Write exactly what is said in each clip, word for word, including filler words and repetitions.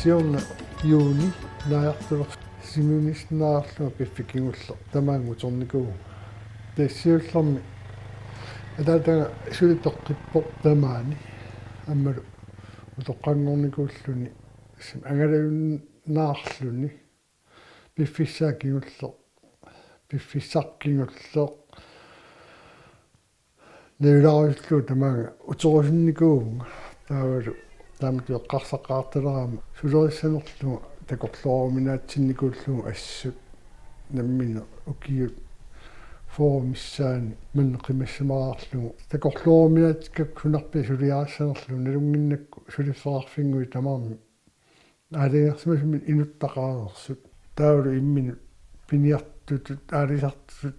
Siorna juuni naajartulersoq simiinniarlunga piffissap kingullermi tamaanga utornikuuvunga. Tassa siullermik ataataga suli toqqippoq tamaani aammalu utoqqanngornikuulluni angalajunnaarluni piffissap kingullermi, piffissap kingullermi najulaarusullugu tamaanga utorusunnikuuvunga. Taavalu taamatut eqqarsaqaartaraama sulerissanerlunga takorlooruminaatsinnikuullugu assut nammineq ukiut fyrre missaani manna qimassimaraarlugu takorlooruminaatsikka sunarpiaq suliarissanerlugu nalunnginnakku suliffeqarfinnguit tamarmik aalajangersimasumik inuttaqareersut. Taavalu imminut piniartutut aalisartutut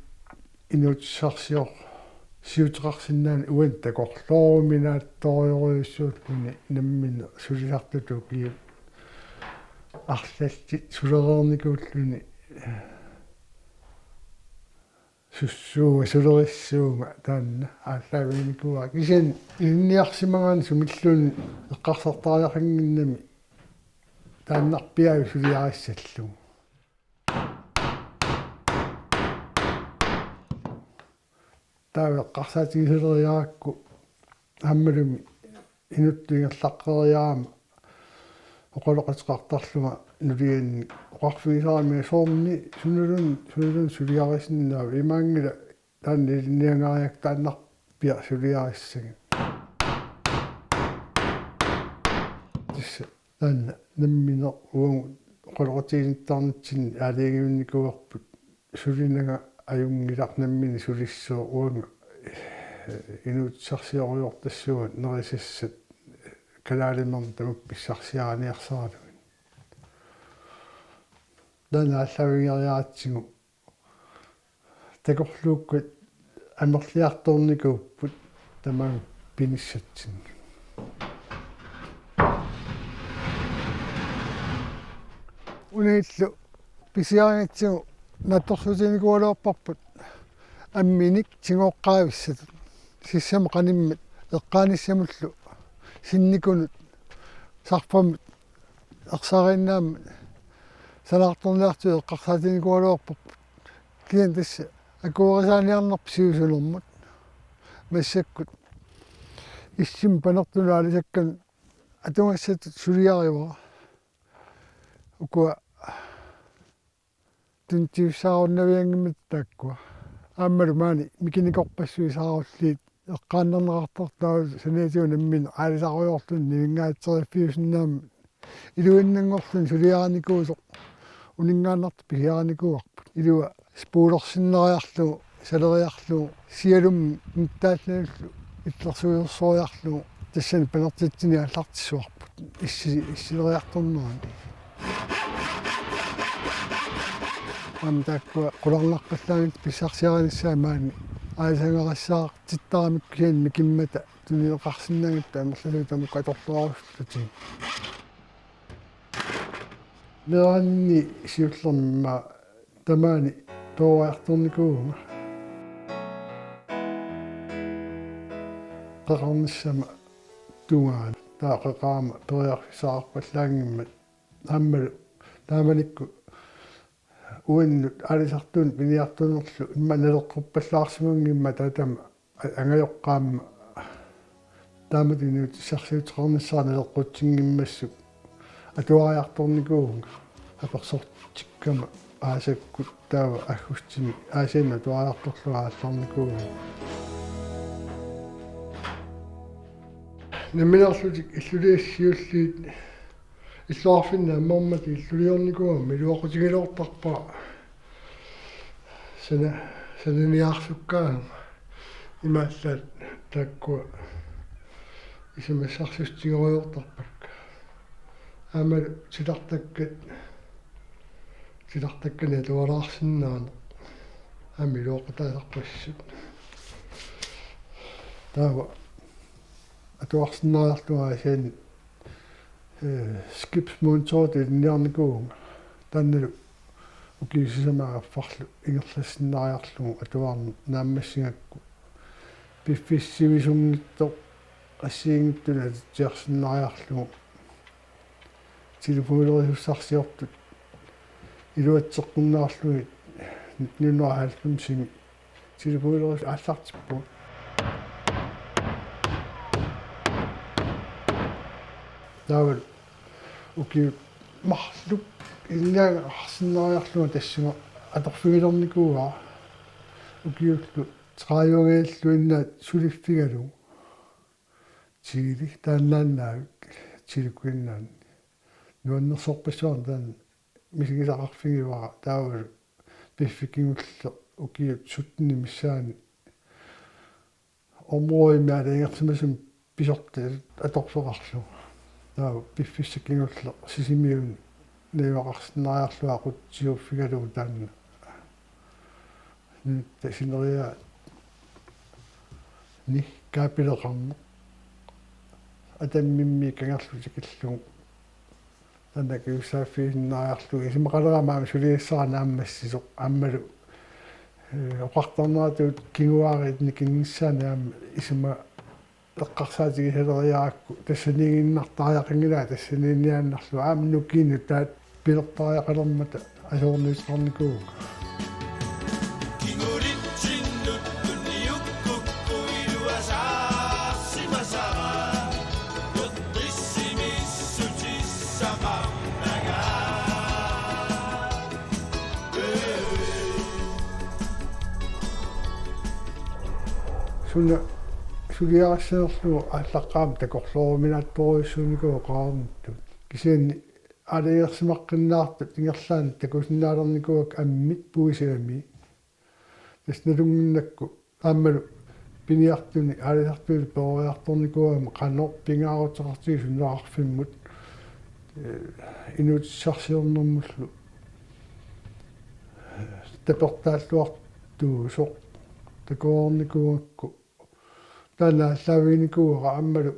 inuutissarsiorsiuteqarsinnaaneq uani takorlooruminaatsorujussuulluni nammineq sulisartutut ukiut arlallit sulereernikuulluni. Sussuunga sulerissuunga taanna aallaaviginikuuara. Kisianni ilinniarsimagaanni sumilluunniit eqqarsartariaqannginnami taannarpiaavoq suliarissallugu. Taava eqqarsaatigisaleriarakku aammalumi inuttut ingerlaqqeriarama oqaloqateqartarlunga nuliannik oqarfigisarami soormi sunaluunniit, sunaluunniit suliarisinnaava, imaanngilaq taanna ilinniagariarlugu taannarpiaq suliarissagit. Tassa taanna nammineq uagut oqaloqatiginnittarnitsinni aalajangiunnikuuarput sulinaga ajunngilaq nammineq sulissooq uanga, eh, inuutissarsiorujoortassuunga nerisassat kalaalimernik tamakku pissarsiariniarsaralugit. Taanna aallaavigiaratsigu takorluukkat amerliartornikuupput tamaanga pinissatsinnut. Unillu pisiarigatsigu naatsorsuutiginikuugaluarparput amminik tigooqqaavissatut. Sissamut qanimmat eqqaanissamullu sinnikunut sarfamut ersariinnaammat sanaartorniartutut eqqarsaatiginikuugaluarparput. Kisianni tassa akuerisaaniarnerput siusunermut. Massakkut issimma panertunut aalisakkanut atugassatut suliarivara. Ukua tunniussaarunnaavianngimmat taakkua. Aammalu maani mikinikorpassuit saarulliit eqqaannarneqartartut taavalu saniatigut nammineq aalisarujoorluni nivinngaatseriffiusinnaammat iluinnanngorluni suliarinikuusoq uninngaannartoq pisiarinikuuarput. Ilua spulersinnariarlugu, saleriarlugu, sialummi nittaallanullu illersuisorsoriarlugu tassani panertitsineq aallartissavarput. Issi-, issileriartornerani. Aamma taakkua qularnarpallaanngitsut pissarsiarinissaat maani aalisagarissaartittaramikku kisianni mikimmata tunineqarsinnaanngitsut amerlasuut tamakku atorluarusullutigit. Meeraanni siullermi tamaani tooriartornikuuvunga. Qeqarnissama tungaanut, taava qeqarama periarfissaqarpallaanngimmat aammalu taamanikkut uannut aalisartuunut piniartunerlu immaqa naleqquppallaarsimanngimmat taatama a-, angajoqqaama taamatut inuutissarsiuteqarnissara naleqqutsinngimmissuk atuariartornikuuvunga apersortikkama aasakkut taava aggustimi Aasiannut atuariartorlunga aallarnikuuvunga. Nammineerlutik illuliassat siulliit illoqarfinni ammarmata illuliornikuugama iluaqutigiloortarpara sana-, sananiaarsukkaangama imaallaat taakkua isumassarsiutigerujoortarpakka. Aammalu titartakkat, titartakkanik atualaarsinnaaneq aamma iluaqutaasarpassuk. Taava atuarsinnaariarlunga Aasianni, eh, skibsmonteur ilinniarnikuuvunga. Taannalu ukiut sisamat affarlu ingerlassinnaariarlugu atuarneq naammassigakku piffissaq sivisunngitsoq assigiinngitsunik atutsiarsinnaariarlugu Telefonilerisussaarsiortut iluatseqqinnaarlugit nitten hundrede og halvfemsimi telefonilerisoq aallartippugut. Taavalu ukiut marluk ilinniagaqarsinnaariarlunga tassuma atorfigilernikuuara ukiullu tredive-nngilluinnaat suliffigalugu. Chili taannaannaavik, Chile Greenland. Nuannersorpassuarnik taanna misigisaqarfigivara taavalu piffissap kingulleq ukiut syttenit missaanni områdemi aalajangersimasumik pisortat atorfeqarlugu. Taava piffissap kingulleq Sisimiuni najugaqarsinnaariarlunga aqutsisuuffigalugu taanna. Nutta sineriaani kaapileqarneq. Atammimmi kangerlutik tikillugu. Taanna akisussaaffigisinnaariarlugu isumaqalerama aamma suliassara naammassisoq aammalu, eh, oqartarneratut kinguaariit nikinnissaanni aamma isuma eqqarsaatigisaleriarakku tassaniiginnartariaqanngilaa tassaniinniaannarlugu aamma nukiinut taat pilertariaqalermata asoorniuteqarnikuuvunga. Suna suliarissanerlugu aallaqqaammut takorlooruminaattorujussuunikuuvoq oqarnittut. Kisianni aalajangersimaqqinnaartut ingerlaannaq takusinnaalernikuuakka ammit puisigami. Tassa nalunnginnakku aammalu piniartuni aalisartuni peroriartornikuugami qanoq pingaaruteqartigisoq nunaqarfimmut, eh, inuutissarsiornermullu, eh, tapertaalluartuusoq takoreernikuugakku taanna aallaaviginikuuara aammalu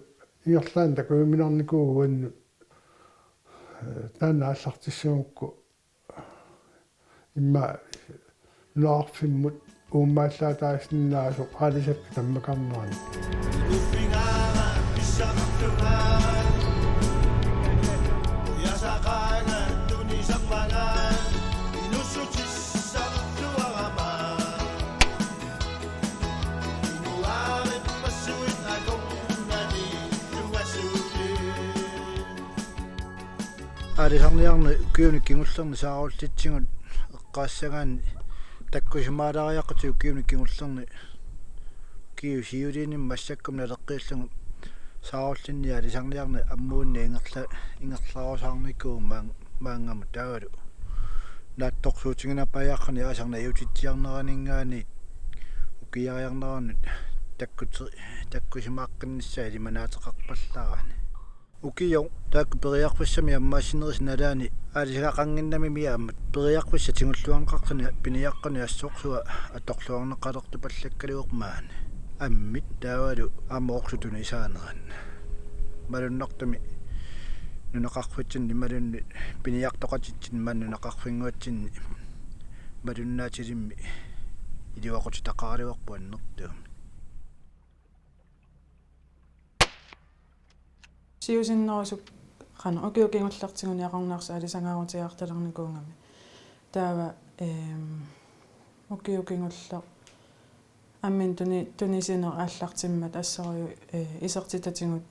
ingerlaannaq takujuminarnikuuvoq uannut, eh, taanna aallartissagukku immaqa nunaqarfimmut uummaallaataasinnaasoq aalisakkat tammakarnerani. Aalisarniarneq ukiuni kingullerni saarullitsigut eqqaassagaanni takkusumaalariaqartut ukiuni kingullerni ukiut siuliini massakkut naleqqiillugu saarullinni aalisarniarneq ammuinni ingerla-, ingerlarusaarnikuuvoq maan-, maannamut taavalu naatsorsuutiginerpaajaqqani aalisarneq ajutitsiarneraninngaanniit ukiariarneranut takkut-, takkusumaaqqinnissaa ilimanaateqarpallaarani. Ukioq taakku periarfissamik ammaassinerisa nalaani aalisagaqannginnamimi aamma periarfissat tigulluarneqarluni piniaqqani assorsuaq atorluarneqalertupallakkaluarmat ammit taavalu aamma orsutunisaanerat. Malunnartumik nunaqarfitsinni imaluunniit piniartoqatitsinnit maani nunaqarfinnguatsinni malunnaatilimmik iluaqutitaqaraluarpoq annertuumik. Siusinnerusukkut qanoq ukiut kingullertiguni akornarsi aalisangaarutigisartalernikuugami. Taava, ehm, ukiut kingulleq amminnut tuni-, tunisineq aallartimmat assorujuk, eh, isertitatigut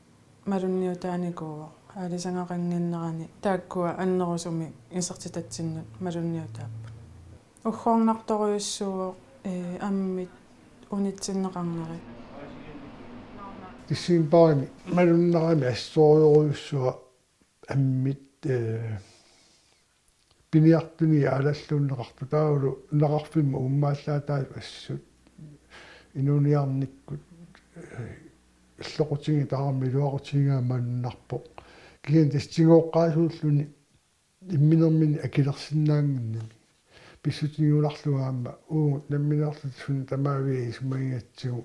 malunniutaanikuuvoq aalisagaqannginnerani taakkua annerusumik isertitatsinnut malunniutaapput. Uggornartorujussuuvoq, eh, ammit unitsinneqarneri. Decembarimi malunnarami assorujussuaq ammit, eh, piniartuni aalalluunneqartoq taavalu nunaqarfimmi uummaallaataasut assut inuuniarnikkut, eh, illoqutigiit tamarmik iluaqutigigaat malunnarpoq. Kisianni tassa tigooqqaasuulluni imminermini akilersinnaannginnami. Pissutigiunnarlugu aamma uagut nammineerluta suna tamaviat isumagigatsigu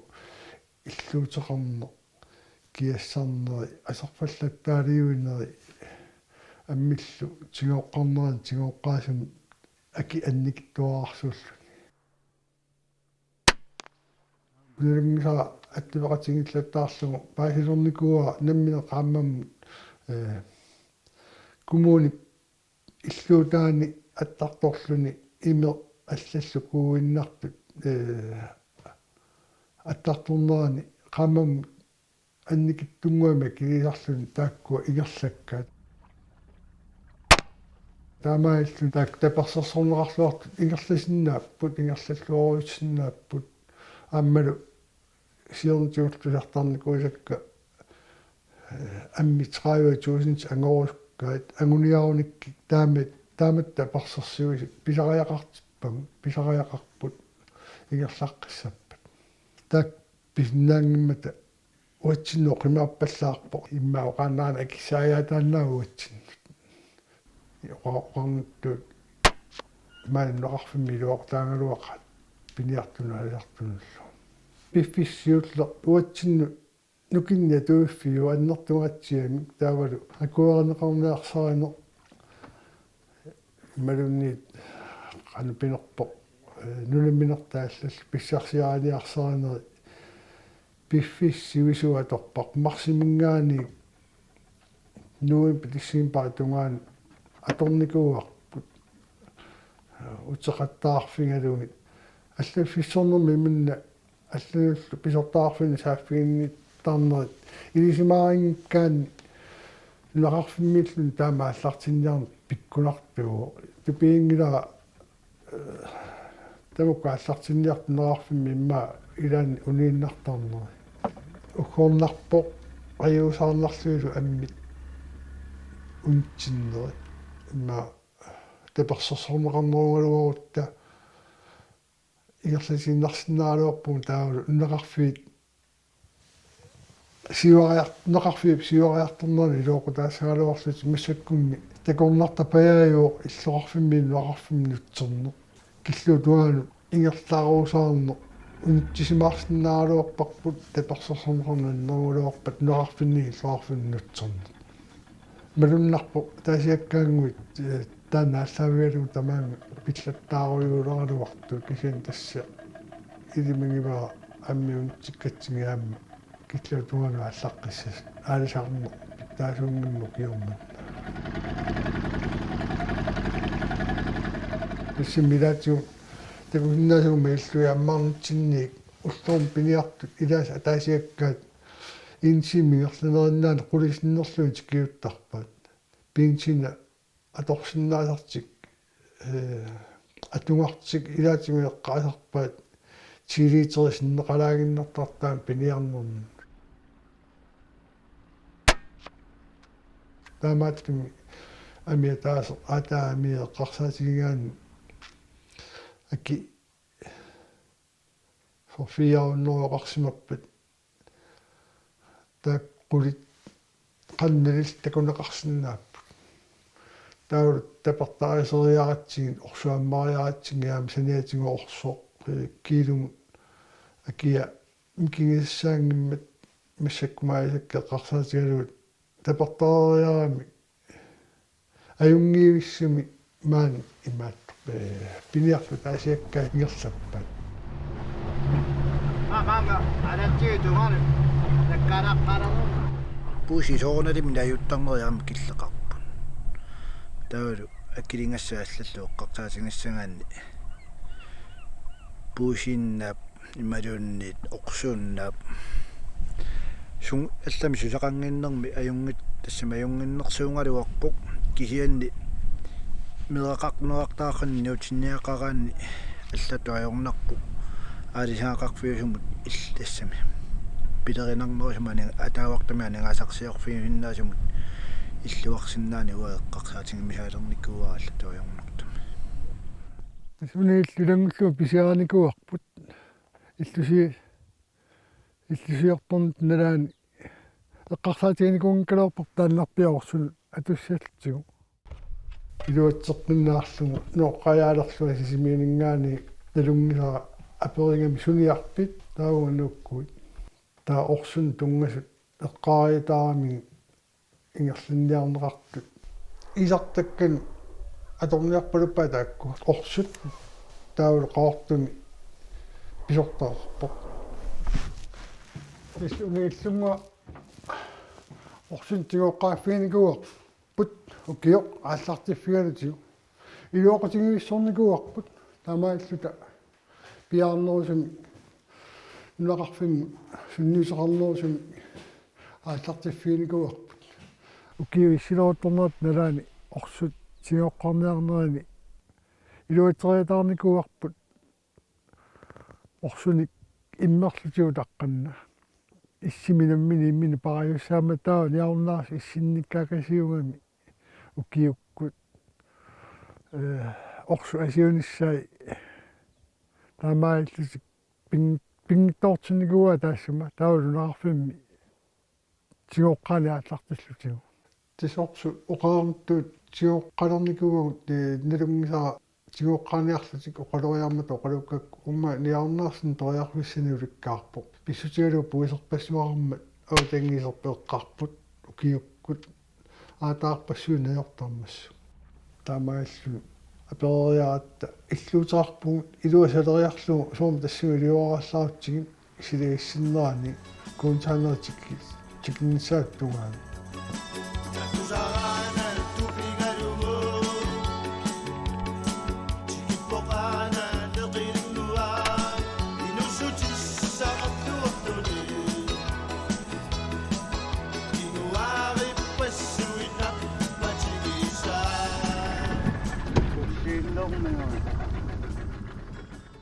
illuuteqarneq, kiassarneri, aserfallattaaliuineri, ammillu tigooqqarnerani tigooqqaasumik aki annikitsuararsuulluni. Nalunngisara attuveqatigiillattaarlugu paasilernikuuara nammineq qaammammut, eh, Kommunip illuutaani attartorluni imeq allallu kuuinnartut, ee, attartornerani qaammammut annikitsunnguamik akiliisarluni taakkua ingerlakkaat. Taamaalilluni taakku tapersersorneqarluartut ingerlasinnaapput, ingerlalluarusinnaapput, aammalu siornatigut tusartarnikuusakka, ee, ammit tredive tusind angorusukkaat, anguniarunikkit taama, taamatut tapersersuisut pisariaqartippagut, pisariaqarput ingerlaqqissappat. Taakku pisinnaanngimmata uatsinnut oqimaappallaarpoq, immaqa oqaannarani akissaajaataannaa uatsinnut. Oqa-, oqarnittut maani nunaqarfimmi iluaqutaagaluaqaat piniartunut aalisartunullu. Piffissaq siulleq uatsinnut nukinnik atuiffiuvoq annertungaatsiamik, taavalu akuerineqarniarsarineq imaluunniit qanoq pinerpoq, ee, nunaminertaa allallu pissarsiariniarsarinerit piffissaq sivisuumik atorparput, marsiminngaanniit novembarip tissimparip tungaanut atornikuuarput, ee, uteqattaarfigalugit. Allaffissornermi manna allanullu pisortaqarfinni saaffiginnittarnerit ilisimarinngikkaanni nunaqarfimmiilluni taama aallartinniarneq pikkunartuuvoq. Tupiginngilara, ee, tamakku aallartinniartut nunaqarfimmi immaqa ilaanni uniinnartarneri. Uggornarpoq ajuusaarnarlunilu ammit unitsinnerit. Immaqa tapersersorneqarnerugaluarutta ingerlatiinnarsinnaagaluarpugut, taavalu nunaqarfiit siuariar-, nunaqarfiup siuariartornerani iluaqutaassagaluarlutik massakkunni takornartapajaajuvoq illoqarfimmiit nunaqarfimmi nutserneq. Killiliut tungaanut ingerlarusaarneq unitsisimaarsinnaagaluarparput tapersersorneqarnerugaluarpat nunaqarfinni illoqarfimmi nutserneq. Malunnarpoq ataasiakkaannguit, ee, taanna aallaavigalugu tamaanga pillattaarujuuleraluartut, kisianni tassa ilimagivara ammit unitsikkatsigit aamma killiliut tungaanut aallaqqissasut, aalisarneq pitsaasuunngimmata ukiormanna. Tassami ilaatigut takusinnaasagummi illui ammarnitsinniit ullormut piniartut ilaasa ataasiakkaat insiimi ingerlaneriinnaani qulit sinnerlugit tikiuttarpaat. Benzina atorsinnaasartik, ee, atugartik ilaatigut eqqaasarpaat ti literit sinneqalaaginnartartut taama piniarnermut. Taamaattumik amia ataaseq, aataa amia eqqarsaatigigaanni aki soorlu fire hundrede oqarsimappat, taakku qulit qanillit takuneqarsinnaapput. Taavalu tapertariaaseriaratsigit, orsuammariaratsigit aamma saniatigut orsoq, ee, kiilumut akia mikigisassaanngimmat, massakkut maajusakka eqqarsaatigalugit tapertariaramik ajunngivissumik maani imaattoq, ee, piniartut ataasiakkaat ingerlappaat. Maanga alatsiutumalu takkaraqqaalaru. Puusi soorunalimi najuttarneri aamma killeqarput. Taavalu akiligassat allallu eqqarsaatigissagaanni puusiinnaap imaluunniit orsuunnaap. Sung-, allamik suleqannginnermi ajunngit-, tassami ajunnginnersuugaluarpoq, kisianni meeraqarnerartaaqanni nuutinniaqaraanni allatut ajornarpoq. Aalisagaqarfiusumut il-, tassami pilerinarnerusumut aning-, ataavartumik aningaasarsiorfiusinnaasumut illuarsinnaaneq uanga eqqarsaatigimisaalernikuuara allatut ajornartumik. Suni illulanngullugu pisiarinikuuarput. Illusi-, illusiortornit nalaani eqqarsaatiginikuunngikkaluarparput taannarpiaq orsunut atussallugu. Iluatseqqinnaarlugu nooqqajaalerlunga Sisimiuninngaanniit nalunngisara aperigami suniarpit taava nuukkuit. Taava orsunut tunngasut eqqaariataaramikkit ingerlanniarneqartut. Iisartakkanik atorniarpaluppaat taakku orsut, taavalu Qaqortumi pisortaqarpoq. Tassa una illunnguaq orsunut tigoqqaaffiginikuuarput. Put ukioq aallartiffigalutigu iluaqutigivissornikuuarput, taamaalilluta piaarnerusumik nunaqarfimmi sunniuteqarnerusumik aallartiffiginikuuarput. Ukiut issileruttornerata nalaani orsut tigoqqaarniarnerini iluatseriataarnikuuarput orsunik immerlutigu taqqanna. Issimi nammineq imminut paariussaammat taava niarunnaarsi issinnikkaakasiugami ukiukkut, eh, orsut asiunissai taamaalillutik ping-, pinngitsoortinnikuuaa taassuma taava nunaqarfimmi tigoqqaani aallartillutigu. Tassa orsut oqarnittut tigoqqalernikuugatta, eh, nalunngisara tigoqqaaniarlutik oqaloriarmata oqalukkakku, uuma niarunnaarsinnut periarfissanik ulikkaarpoq. Pissutigalugu puiserpassuaqarmat avatangiiserput eqqarput ukiukkut aataarpassuit najortarmassuk. Taamaalilluni apereriaratta illuuteqarpugut iluasaleriarlugu soormi tassami iliorarallarutsigit silagissinnerani kunsaanerit tiki-, tikinnissaata tungaanut.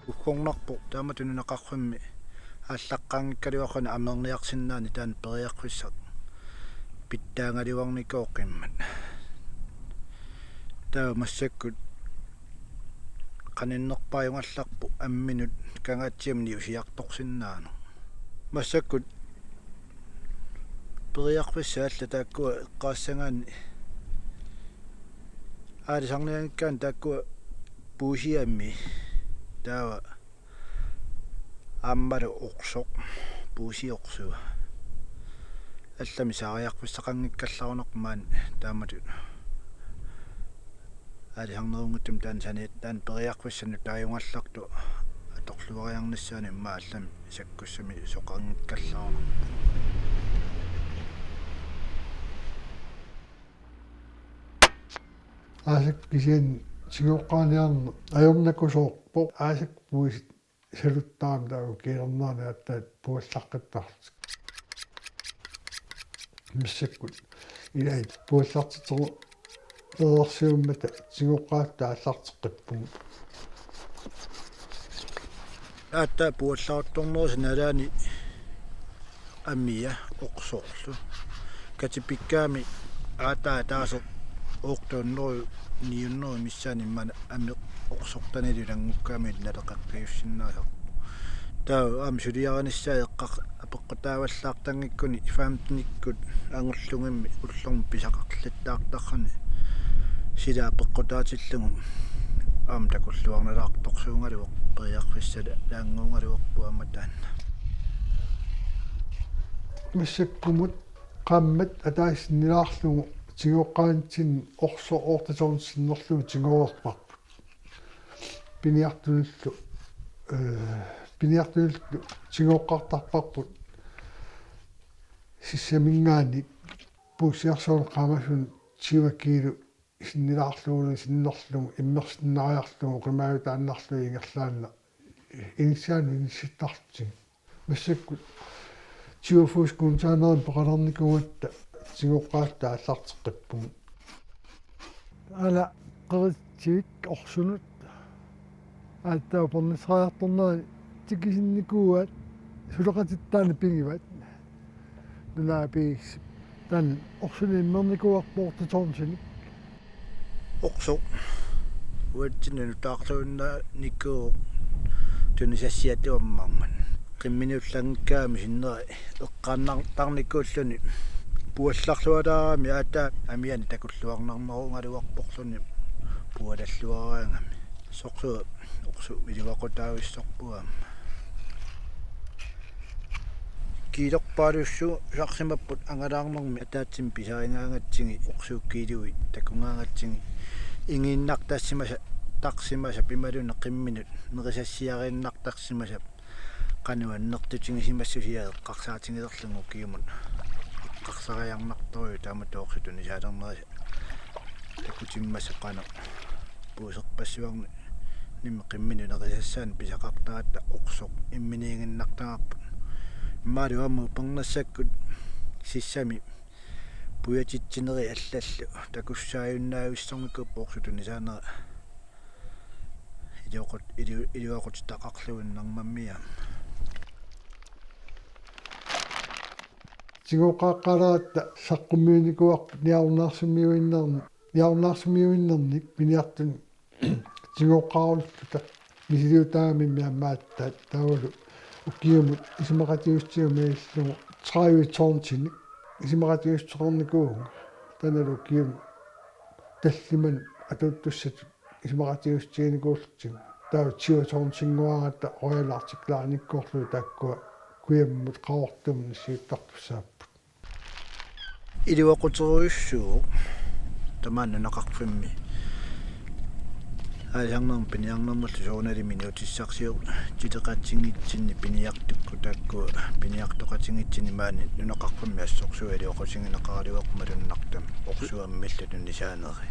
Uggornarpoq taamatut nunaqarfimmi aallaqqaanngikkaluarluni amerniarsinnaaneq taanna periarfissaq pitsaagaluarnikuuvoq qimmat. Taava massakkut qaninnerpaajugallarpoq amminut kangaatsiamut niusiartorsinnaaneq. Massakkut periarfissat allat taakkua eqqaassagaanni aalisarnianngikkaanni taakkua puusiammi taava aammalu orsoq, puusiorsuaq. Allamik saariarfissaqanngikkallarunarpoq maani taamatut. Aalisarnerunngitsumik taanna saniat taanna periarfissanut taajugallartoq atorluariarnissaanut immaqa allamik sakkussamik soqanngikkallarunarpoq. Aasakkut kisianni tigoqqaaniarneq ajornakusoorpoq, aasakkut puisit saluttaramik taava kiilernerani aatsaat puallaqqittarlutik. Massakkut ilaat puallartitserulersiummata tigoqqaarluta aallarteqqippugut. Aatsaat puallaruttornerisa nalaani amia orsorlu. Katipikkaami aatsaat ataaseq otte hundrede ni hundrede missaani immaqa ameq orsortanilu ilanngukkaami naleqaqqiussinnaasarpoq. Taava aamma suliarinissaa eqqar-, apeqqutaavallaartanngikkuni femtenikkut angullugimmik ullormut pisaqarlattaartarani sila apeqqutaatillugu aamma takulluarnalaartorsuugaluarpoq, periarfissalaannguugaluarpoq aamma taanna. Massakkumut qaammat ataaseq sinnilaarlugu tigoqqaanitsinni orsoq otte tons sinnerlugu tigoorparput. Piniartunullu, eh, piniartunullu tigoqqartarparput. Sissaminngaanniit puussiarsuarnut qaamasunik tyve kiilu sinnilaarlugulu sinnerlugu immersinnaariarlugu qimaajutaannarlugu ingerlaannaq inissaanut inissittarlutigit. Massakkut tyve fods kunsaanerimik peqalernikuugatta tigoqqaarluta aallarteqqippugut. Aana qeritsivik orsunut aatsaat upernissariartornerani tikisinnikuuaat suleqatittaani pigivat. Nunaapiis taanna orsunik immernikuuarput otte tonsinik. Orsoq uatsinnut nutaarluinnarnikuuvoq tunisassiatuammarmat. Qimminut ullanngikkaangami sinneri eqqaannartarnikuulluni puallarluataarami aatsaat amianik takulluarnarnerugaluarporluni pualalluaraangami. Sorsuaq orsoq iluaqutaavissorpoq aamma. Kiilerpaalussuusarsimapput angalaarnermi ataatsimik pisarigaangatsigit orsuup kiiluit takugaangatsigit ingiinnartassimasaq, tarsimasaq imaluunniit qimminut nerisassiariinnartarsimasaq qanoq annertutigisimassusia eqqarsaatigilerlugu ukiumut. Eqqarsariarnartorujuk taamatut orsut tunisaalernerisa. Takutimmassuk qanoq puuserpassuarnik nimmi qimminut nerisassaannik pisaqartaratta orsoq imminiiginnartagarput. Immaalu aamma upernassakkut sissami pujatitsinerit allallu takussaajunnaavissarnikuupput orsut tunisaanera. Iluaqut-, ilu-, iluaqutitaqarluinnarmammiaam. Tigooqqaaqqaaleratta saqqummiunnikuuarput niarunnaarsumiuinnerni-, niarunnaarsumiuinnernik piniartunik tigooqqaarulluta misiliutaamimmi ammaattaat taavalu ukiumut isumaqatigiissutigut malillugu tredive tonsinik isumaqatigiissuteqarnikuuvunga. Taannalu ukiumut tallimanik atuuttussatut isumaqatigiissutiginikuullutik. Taava tyve tonsinnguaratta Royal Arctic Line-ikkoorlugu taakkua kujammut Qaqortumut nassiuttartussaapput. Iluaquterujussuuvoq tamaani nunaqarfimmi aalisarnermut piniarnermullu soorunalimi inuutissarsiortut tileqatigiitsinni piniartukkut taakkua piniartoqatigiitsinni maani nunaqarfimmi assorsuaq iluaqutigineqaraluarpoq malunnartumik orsuammillu tunisaaneri.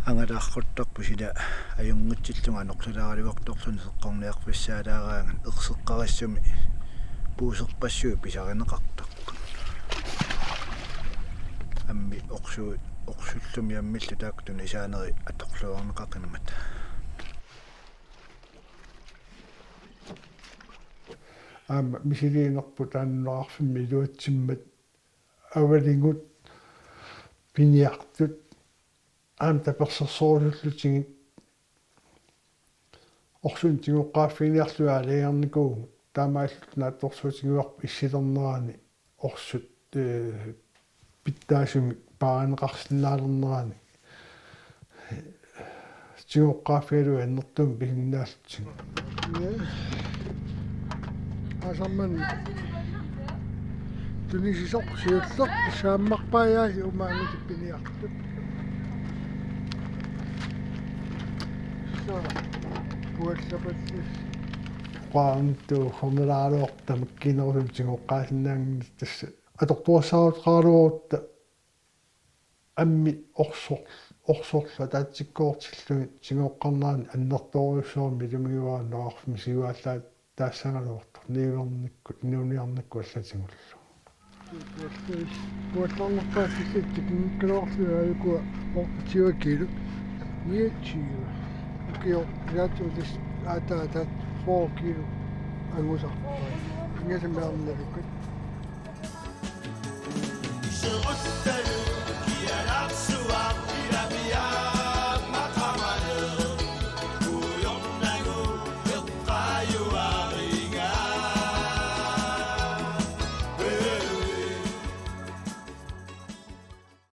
Angalaaruttarpoq sila ajunngitsillunga anorlulaaraluartorluni seqqorniarfissaalaaraangat erseqqarissumik puuserpassuit pisarineqartarput. Ammit orsuit, orsullumi ammillu taakku tunisaaneri atorluarneqaqimmat. Aamma misiliinerput taanna nunaqarfimmi iluatsimmat avaligut piniartut aamma tapersersorusullutigit orsunik tigooqqaaffiginiarlugit aalajangernikuu taamaalilluta naatsorsuutigivarput issilernerani orsut, ee, pitsaasumik paarineqarsinnaalernerani tigooqqaaffigalugit annertuumik pisinnaallutigit. Asamman tunisisoq siulleq saammarpaajaasi umaangutit piniartut. Soo, puallapallis. Qaantu hornalaaloq tamakkiinerusumik tigooqqaasinnaanngitsoq tassa atortuassaaruteqaraluarutta ammit orsor-, orsorlu ataatsikkoortillugit tigooqqarnerani annertoorujussuarmik ilumigivara nunaqarfimmi siuaallaa-, taassagaluartoq niuernikkut, inuuniarnikkut allatigullu. Puallarnerpaassuseq tikimikkaluarlugit aajukua orputiua kilo. Niogtyve. Ukioq ilaatigut tassa aataataat fyrre kilo angusarpai. Ingasammik arnalukkat.